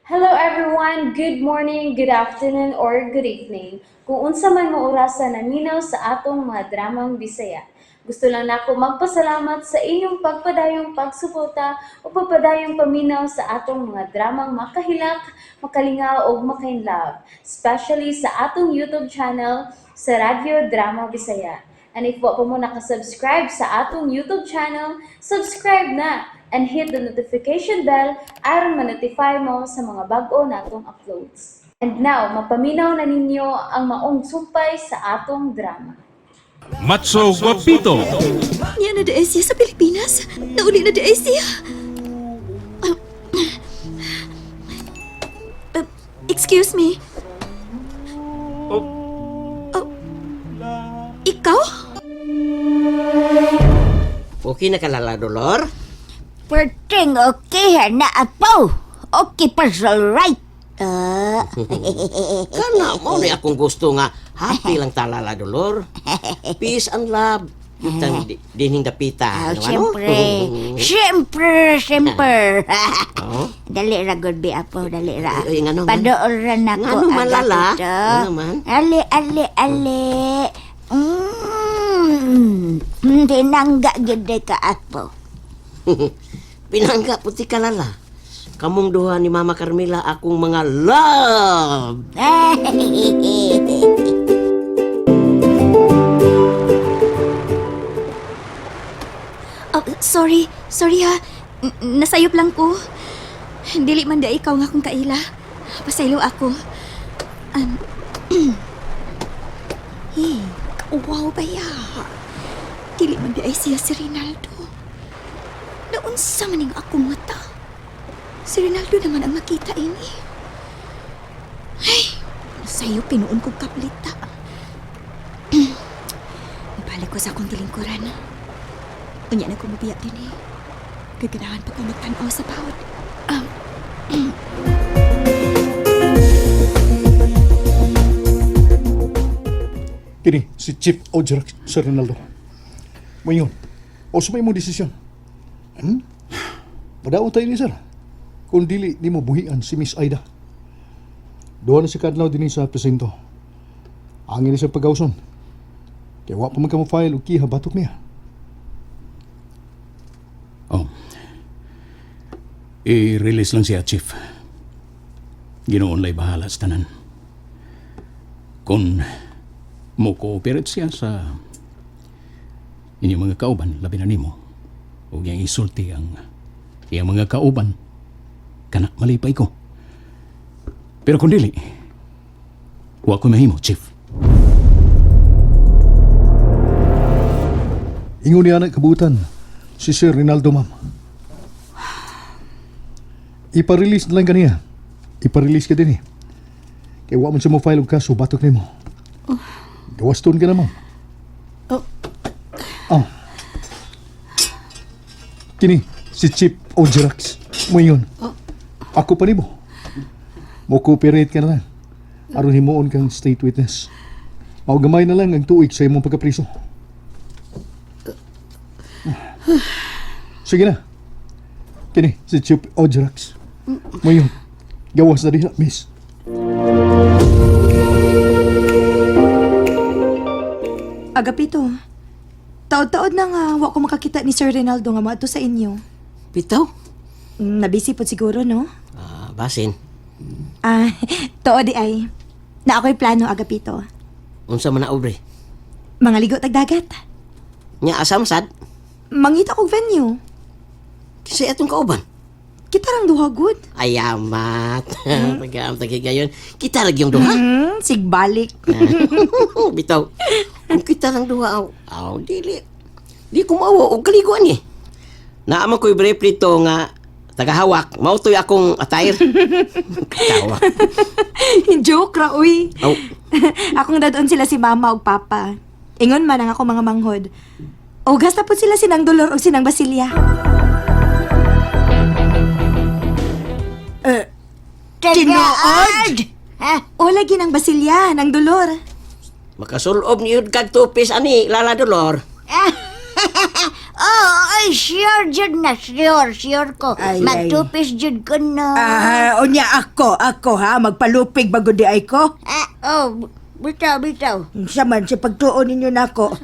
Hello everyone! Good morning, good afternoon, or good evening. Kung unsa man mo orasa naminaw sa atong mga dramang Bisaya. Gusto lang nako magpasalamat sa inyong pagpadayong pagsuporta o pagpadayong paminaw sa atong mga dramang makahilak, makalingaw ug makainlove, especially sa atong YouTube channel sa Radyo Drama Bisaya. And if wa pa mo nakasubscribe sa atong YouTube channel, subscribe na and hit the notification bell aron ma-notify mo sa mga bag-o natong uploads. And now, mapaminaw na ninyo ang maong sumpay sa atong drama. Matso Guapito. Niya na diay siya sa Pilipinas. Nauli na diay siya. Excuse me. Oh. Ikaw? Okay na ka, Lala Dolor? Perting okay na apo. Okay pa sa right. Ah, Kana mo ni akong gusto nga happy lang ta, Lala Dolor. Peace and love. Yutang dinhing dapita. ah, Ano, ano? siyempre. Siyempre, siyempre. Oo. Dali ra gud bi apo, dali ra. Ay, ay, ngano man? Padool ra nako. Ngano man, aga Lala? dito. Ngano man? Ali, ali, ali. Tinangga gid ka apo. Pinangga puti ka, Lala. Kamong duha ni Mama Carmela akong mga love. Oh, sorry. Sorry ha. Nasayop lang ko. Dili man da ikaw nga akong kaila. Pasaylo ako. Eh, wow ba ya? Dili man di ay siya si Rinaldo. Naunsa man ning akong mata. Si Rinaldo naman ang makita ini. Ay, nasayop pinuon kong kaplita. Balik ko sa akong tilingkuran. Unya na ko mabiya din eh. Gaganahan pa ko magtanaw sa bawod. Kini, si Chief Ojrak, Sir Ronaldo. Ngayon, o sa may mong desisyon. Padaon tayo ni sir. Kung dili ni mo buhian si Miss Aida. Doon na si kadlaw din sa presinto. Angin ni sa pagawson. Kaya wa pa man ka mo file og kiha batok niya. Oh. I-release lang siya, Chief. Ginoon lay bahala sa tanan. Kung mo cooperate siya sa inyong mga kauban, labi na nimo, ug iyang isulti ang iyang mga kauban, kana malipay ko. Pero kung dili, wa ko mahimo, Chief. Ingon niya na kabutan si Sir Rinaldo, ma'am. Ipa-release na lang kaniya. Ipa-release ka din eh. Kaya wa man siya mo file og kaso batok nimo. Gawaston ka na, ma'am. Oh. Oh. Kini, si Chief Ojerax. Mo yun. Ako pa nimo. Mo cooperate ka na lang. Aron himuon kang state witness. Mao gamay na lang ang tuig sa imong pagkapriso. Sige na. Kini, si Chief Ojerax. Mo yun. Gawas na diha, miss. Agapito, taod-taod na nga wa ko makakita ni Sir Rinaldo nga moadto sa inyo. Bitaw? Nabisi pod siguro, no? Ah, basin. Ah, tuod di ay. Na ako'y plano, Agapito. Unsa man na, Aubrey? Mga ligo tagdagat. Nya asam sad? Mangita kog venue. Kasi atong kauban. Kita rang duha good. Ayamat. Tagaam gayon. Kita lagi yung duha. Sigbalik. Bitaw. Kung kita lang duha, aw, aw dili. Di ko maawa og kaliguan eh. Naama ko'y brief nito nga tagahawak. Mao to'y akong attire. Katawa. Joke ra, uy. Aw, Akong dadon sila si mama ug papa. Ingon man ang ako mga manghod. Ugas na po sila sinang Dolor ug sinang Basilia. Tinuod! Ha? O lagi ng Basilia, ng Dolor. makasulob ni yun kag tupis ani, Lala Dolor. Oh, ay, sure jud na, sure, sure ko. Ay, ay. Magtupis jud ko no. Ah, unya ako ha, magpalupig bago di ay ko. Ah, oh, bitaw, bitaw. Unsa man sa pagtuon ninyo nako.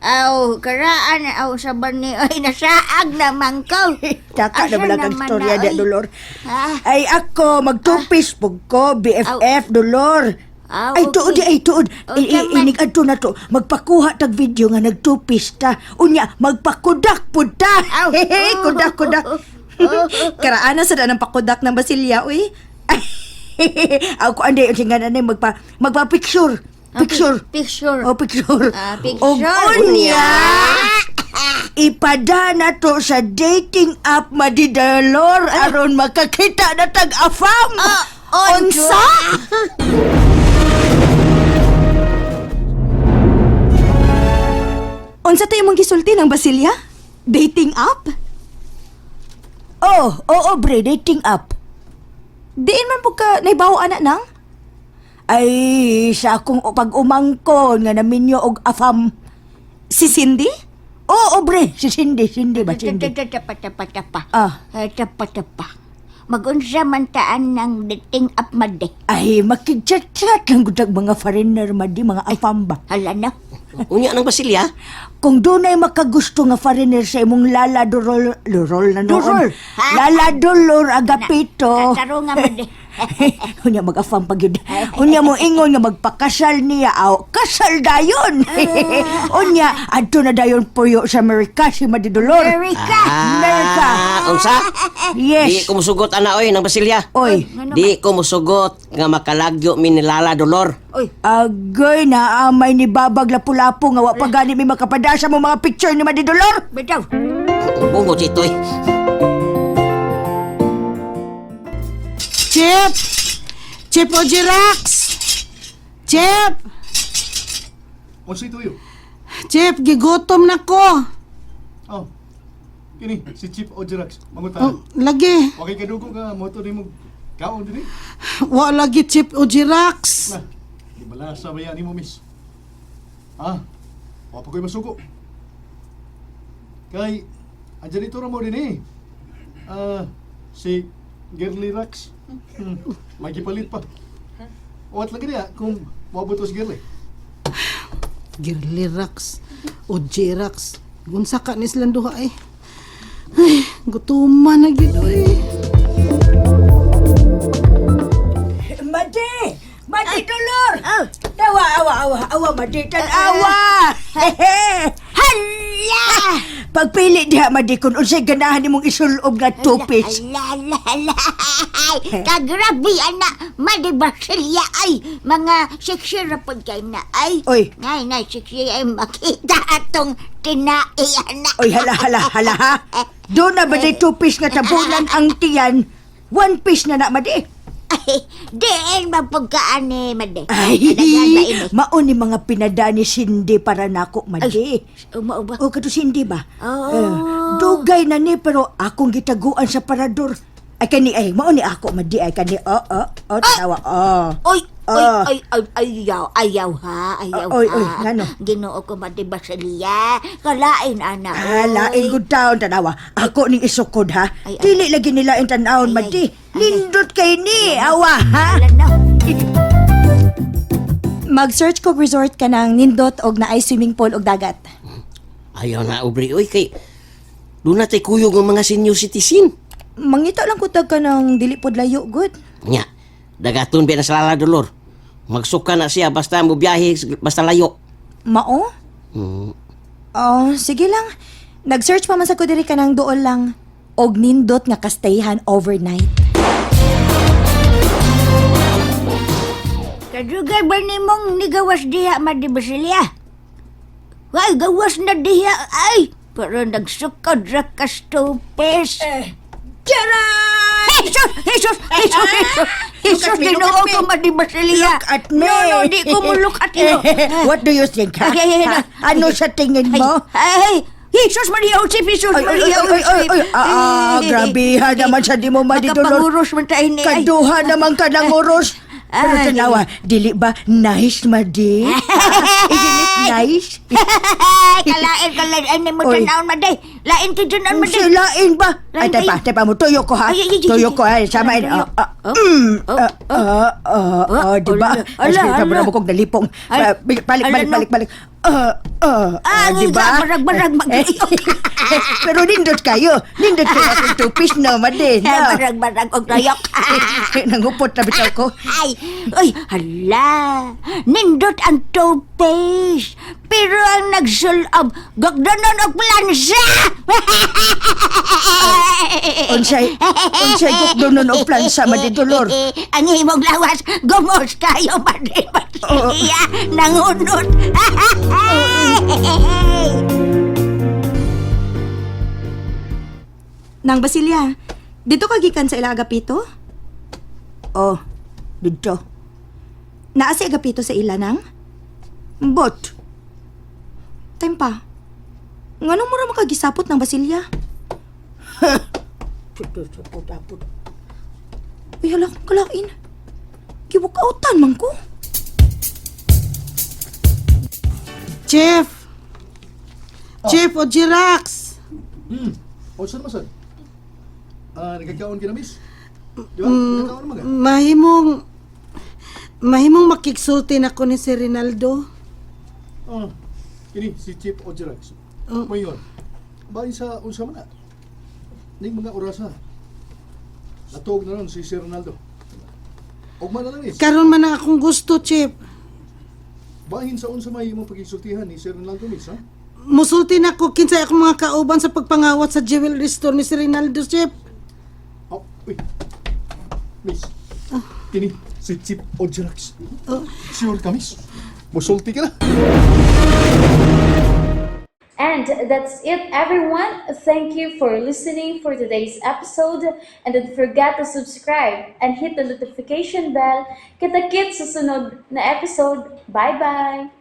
Aw, karaan, aw, saban ni, ay, nasaag naman ko. Taka Asa na wala kang naman storya na, di oy? Dolor. Ah. Ay ako magtupis pug ko BFF Dolor. Aw, Ay tuod di okay. ay tuod. O, tama. Inig adto na to. Magpakuha tag video nga nagtupis ta. Unya magpakudak pud ta. Aw. Hehe, kudak kudak. Karaan na sa daan ang pakudak ng Basilia, uy. Ako andi ang singan ani magpa picture. Picture. Picture. Oh, picture. Ah, picture. Og unya, ipada na to sa dating app madidalor aron makakita na tag afam. Ah, Unsa? Unsa to imong gisulti ng Basilia? Dating app? Oh, oo, bre, dating app. Diin man pud ka naibawo ana nang? Ay, sa akong pag-umangkon nga naminyo og afam. Si Cindy? Oo, bre, si Cindy, Cindy ba, Cindy? Tapa, tapa, tapa. Ah. Tapa, tapa. Magunsa man taan ng dating app made. Ay, makigchat-chat lang gud ang mga foreigner madi, mga afam ba. Hala na. Unya nang Basilia. Kung dunay makagusto nga foreigner sa imong Lala Dorol, Dorol na noon. Dorol. Ha? Lala Dolor Agapito. Tarong nga made. Unya mag-afam pa gyud. Unya mo ingon nga magpakasal niya aw kasal dayon. Unya adto na dayon puyo sa Amerika si Madidolor. Amerika. Amerika. Ah, unsa? Di Yes. ko musugot ana oy nang Basilia. Oy, Di ko musugot nga makalagyo mi ni Lala Dolor. Oy, agoy na amay ni Babag Lapu-Lapu nga wa pa gani mi makapadasa mo mga picture ni Madidolor. bitaw. Bungo dito eh. Chip! Chip o Jirax! Chip! Unsa ito? Chip, gigutom na ko. Oh. Kini si Chief Ojerax mangutan. Oh, lagi. Okay kadugo nga moto nimo kaon dinhi. Wa lagi Chip o Jirax. Na. Di balasa ba yan nimo miss? Ha? Wa pa ko'y masuko. Kay andyan dito ra mo din eh. Ah, si Girly Rax. Magipalit pa. Wat lagi niya kung moabot si Girly. Girlirax o Jirax. Gunsa ka ni silang duha eh. Ay, gutuman na gid oy. Madi! Madi Dolor! Awa, awa, awa, awa, Madi, tan-awa! Hala! Pagpili diha, Madi, kung unsay ganahan nimong isulob nga tupis. Hala, hala, hala. Kagrabe, ana. Madi Basilia, ay. Mga seksi ra pod kay na, ay. Oy. Nay, nay, seksi ay makita atong tinai, ana. Oy, hala, hala, hala, ha? Doon na ba di tupis nga tabunan ang tiyan? One piece na na, Madi. Ay, diin mapagkaan ni Madi. Ay, Daghan ba ini? mao ni mga pinada ni Cindy para nako, Madi. Umao ba? O, kato Cindy ba? Oo. Eh, dugay na ni, pero akong gitaguan sa parador. Ay, kani, ay, mao ni ako, Madi, ay, kani, oh, oh, oh, tawa, oh. Oy, oy, Ah. oy, oy, ayaw, ayaw ha, ayaw Oy, ha. oy, ngano? Ginoo ko Madi Basilia. Kalain, ana. Ah, oy. lain good taon, tanawa. Ako ning isukod, ha? Ay, ay. Dili lagi nila ang tanawon, Ay, ay. Madi. Ay, ay. Nindot kay ni, awa, ha? Wala na. Mag-search kog resort ka ng nindot og naay swimming pool og dagat. Ayaw na ubre oy kay doon na tay kuyog ng mga senior citizen. Mangita lang ko tag ka ng dili pod layo good. Nya, dagaton ba na sa Lala Dolor. Magsuka na siya basta mo biyahe basta layo. Mao? Oh, sige lang. Nag-search pa man sa ko diri ka ng duol lang og nindot nga kastayhan overnight. Kadugay ba nimong nigawas diha, Madi Basilia? Ay, gawas na diha, ay! Pero nagsukod ra ka stupis. Charan! Jesus! Jesus! Jesus! Jesus! Jesus! Look at me, look Ginoo at me. ko, Madi Basilia. Look at me. No, no, di ko mo look at you. What do you think, ha? Ay, ay, ay, Ha? Ano sa tingin mo? Ay, ay, Jesus Maria Joseph, Jesus Ay, ay, Maria ay, ay, ay, ay, ah, ah, grabe ha naman sa di mo madidulor. Makapanguros man tayo ni. ay. Kaduha naman ka ng oros. Pero Ay. tanawa, dili ba nice, Madi? Iginit Nice. Kalain, kalain. Ay, mo Oy. tanawon, maday. Lain to tanawon, Unsa maday. lain ba? Lain Ay, kayo. tapa, tapa mo. Tuyo ko ha. Ay, ay, ay, ay, Tuyo ay. ko ha. Sama Tuyo. ah, ah, Oh, oh, ah, ah, ah, Oh, di ba? ala, ala, Ay, ala. mo kong nalipong. Ay, Ah, Balik, balik, ala, balik, no. balik, balik. Ah, ah, Ah, ah, di ba? barag-barag mag-tuyok. Pero nindot kayo. Nindot kayo akong two-piece no, madi. No. Barag-barag og tuyok. Nangupot na bitaw ko. Ay, uy, hala. Nindot ang two-piece. Pero ang nagsulab, gagdanon og plansa. Unsay, unsay gukdonon og plansa, madi Dolor. Ang imong lawas, gumos kayo, Madre Basilia. Nangunot. Nang Basilia, dito ka gikan sa ila Agapito? Oh, dito. Naa si Agapito sa ila nang? Bot. Tempa. Nganong mura makagisapot ng Basilia? Uy, hala akong kalain. Giwakautan man ko. Chef! Chef o Jirax! O, saan man, saan? Ah, nagkakaon ka na, miss? Di ba? Nagkakaon naman ka? Mahimong makigsulti na ko ni si Rinaldo. Ah, kini, si Chief Ojerax. Oh. Mayon, bahin sa unsa man na. Ning mga orasa. Natuog na ron si Sir Ronaldo. Ugma na lang, miss. Karon man ang akong gusto, Chef. Bahin sa unsa may imong pagkisultihan ni Sir Ronaldo, miss, ha? Musulti na ko kinsay akong mga kauban sa pagpangawat sa jewelry store ni si Rinaldo, Chef. Oh, uy. Miss. Kini, si Chief Ojerax. Oh. Sure ka, miss? Musulti ka na. And that's it, everyone. Thank you for listening for today's episode. And don't forget to subscribe and hit the notification bell. Kita-kits sa sunod na episode. Bye-bye!